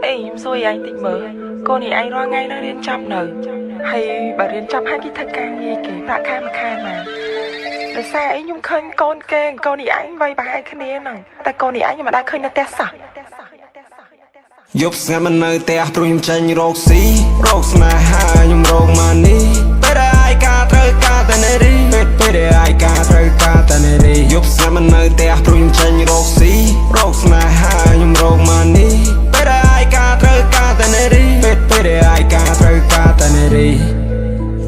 អេខ្ញុំសួរឯងតិចមើលកូននេះឯងរាល់ថ្ងៃនៅរៀនចប់នៅហើយបើរៀនចប់ហើយគេធ្វើការងារគេប្រាក់ខែមួយខែមកដោយសារអីខ្ញុំឃើញកូនគេកូននេះឯងវ័យប្រហែលគ្នាហ្នឹងតែកូននេះឯងខ្ញុំមិនដែលឃើញនៅផ្ទះសោះ យប់ស្ងាត់មិននៅផ្ទះព្រោះខ្ញុំចេញរកស៊ីរកស្នេហាខ្ញុំរក money ពេលដែលឯកាត្រូវការតែនារីពេលពេលដែលឯកាត្រូវការតែនារីយប់ស្ងាត់មិននៅផ្ទះព្រោះខ្ញុំចេញរកស៊ីរកស្នេហាខ្ញុំរក money ពេលដែលឯកាត្រូវការតែនារីពេលពេលដែលឯកាត្រូវការតែនារី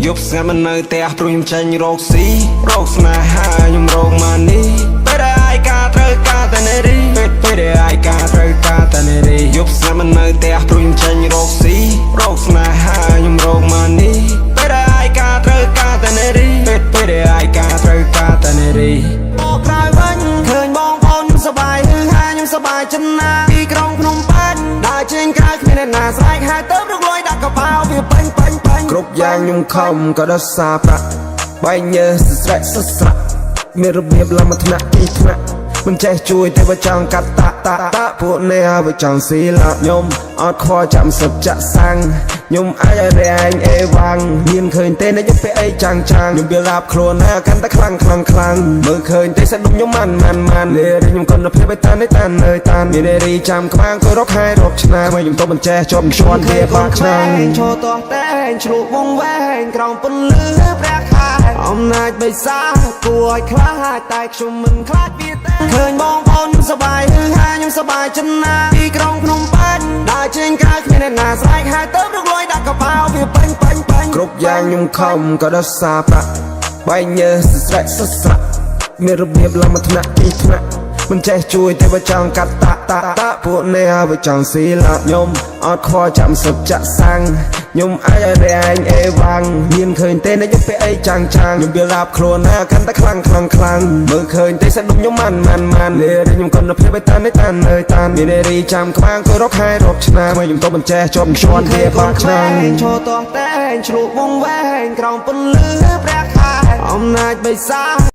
យប់ស្ងាត់មិននៅផ្ទះព្រោះខ្ញុំចេញរកស៊ីរកស្នេហាខ្ញុំរក money ពេលដែលឯកាត្រូវការតែនារីពេលពេលដែលឯកាត្រូវការតែនារីយប់ស្ងាត់មិននៅផ្ទះព្រោះខ្ញុំចេញរកស៊ីរកស្នេហាខ្ញុំរក money ពេលដែលឯកាត្រូវការតែនារីពេលពេលដែលឯកាត្រូវការតែនារី មកក្រោយវិញឃើញបងប្អូនខ្ញុំសប្បាយហឺហាខ្ញុំសប្បាយចិនណាទីក្រុងភ្នំពេញដើរចេញក្រៅគ្មានអ្នកណាស្រែកហើយទៅរកលុយដាក់កប៉ាល់វាពេញពេញពេញ គ្រប់យ៉ាងខ្ញុំខំក៏ដោយសារប្រាក់បែកញើសស្រែកសស្រាក់មានរបៀបឡើងមកថ្នាក់ពីថ្នាក់មិនចេះជួយទេបើចង់កាត់តាតាតាពួកនេះហើយបើចង់ស៊ីឡាខ្ញុំអត់ខ្វល់ចាំសឹកចាក់សាំងខ្ញុំអាចឲ្យរែងអេវ៉ាំងមានឃើញទេអ្នកខ្ញុំពាក់អីចាំងចាំងខ្ញុំវាឡាបខ្លួនណាកាន់តែខ្លាំងខ្លាំងខ្លាំងមើលឃើញទេសាច់ដុំខ្ញុំម៉ាន់ម៉ាន់ម៉ាន់លេខ្ញុំគុណភាពឲ្យតានតានអើយតានមាននារីចាំក្បាងក៏រកខែរាប់ឆ្នាំខ្ញុំទៅមិនចេះជាប់ជន់វាបាក់ឆ្នាំង ឈរទាស់តែងឆ្លក់វងវែងក្រោមពន្លឺព្រះខែអំណាចបិសាគួរឲ្យខ្លាចតែខ្ញុំមិនខ្លាចវាទេឃើញបងប្អូនខ្ញុំសប្បាយហឺហាខ្ញុំសប្បាយចិនណាទីក្រុងភ្នំពេញដើរចេញក្រៅគ្មានអ្នកណាស្រែកហើយទៅរកលុយដាក់កប៉ាល់វាពេញពេញពេញ គ្រប់យ៉ាងខ្ញុំខំក៏ដោយសារប្រាក់បែកញើសស្រែកសស្រាក់មានរបៀបឡើងមកថ្នាក់ពីថ្នាក់មិនចេះជួយទេបើចង់កាត់តាតាតាពួកនេះហើយបើចង់ស៊ីឡាខ្ញុំអត់ខ្វល់ចាំសឹកចាក់សាំងខ្ញុំអាចឲ្យរែងអេវ៉ាំងមានឃើញទេអ្នកខ្ញុំពាក់អីចាំងចាំងខ្ញុំវាឡាបខ្លួនណាកាន់តែខ្លាំងខ្លាំងខ្លាំងមើលឃើញទេសាច់ដុំខ្ញុំម៉ាន់ម៉ាន់ម៉ាន់លេខ្ញុំគុណភាពឲ្យតានតានអើយតានមាននារីចាំក្បាងក៏រកខែរាប់ឆ្នាំខ្ញុំទៅមិនចេះជាប់ជន់វាបាក់ឆ្នាំ ឈរទាស់តែងឆ្លក់វងវែងក្រោមពន្លឺព្រះខែអំណាចបិសា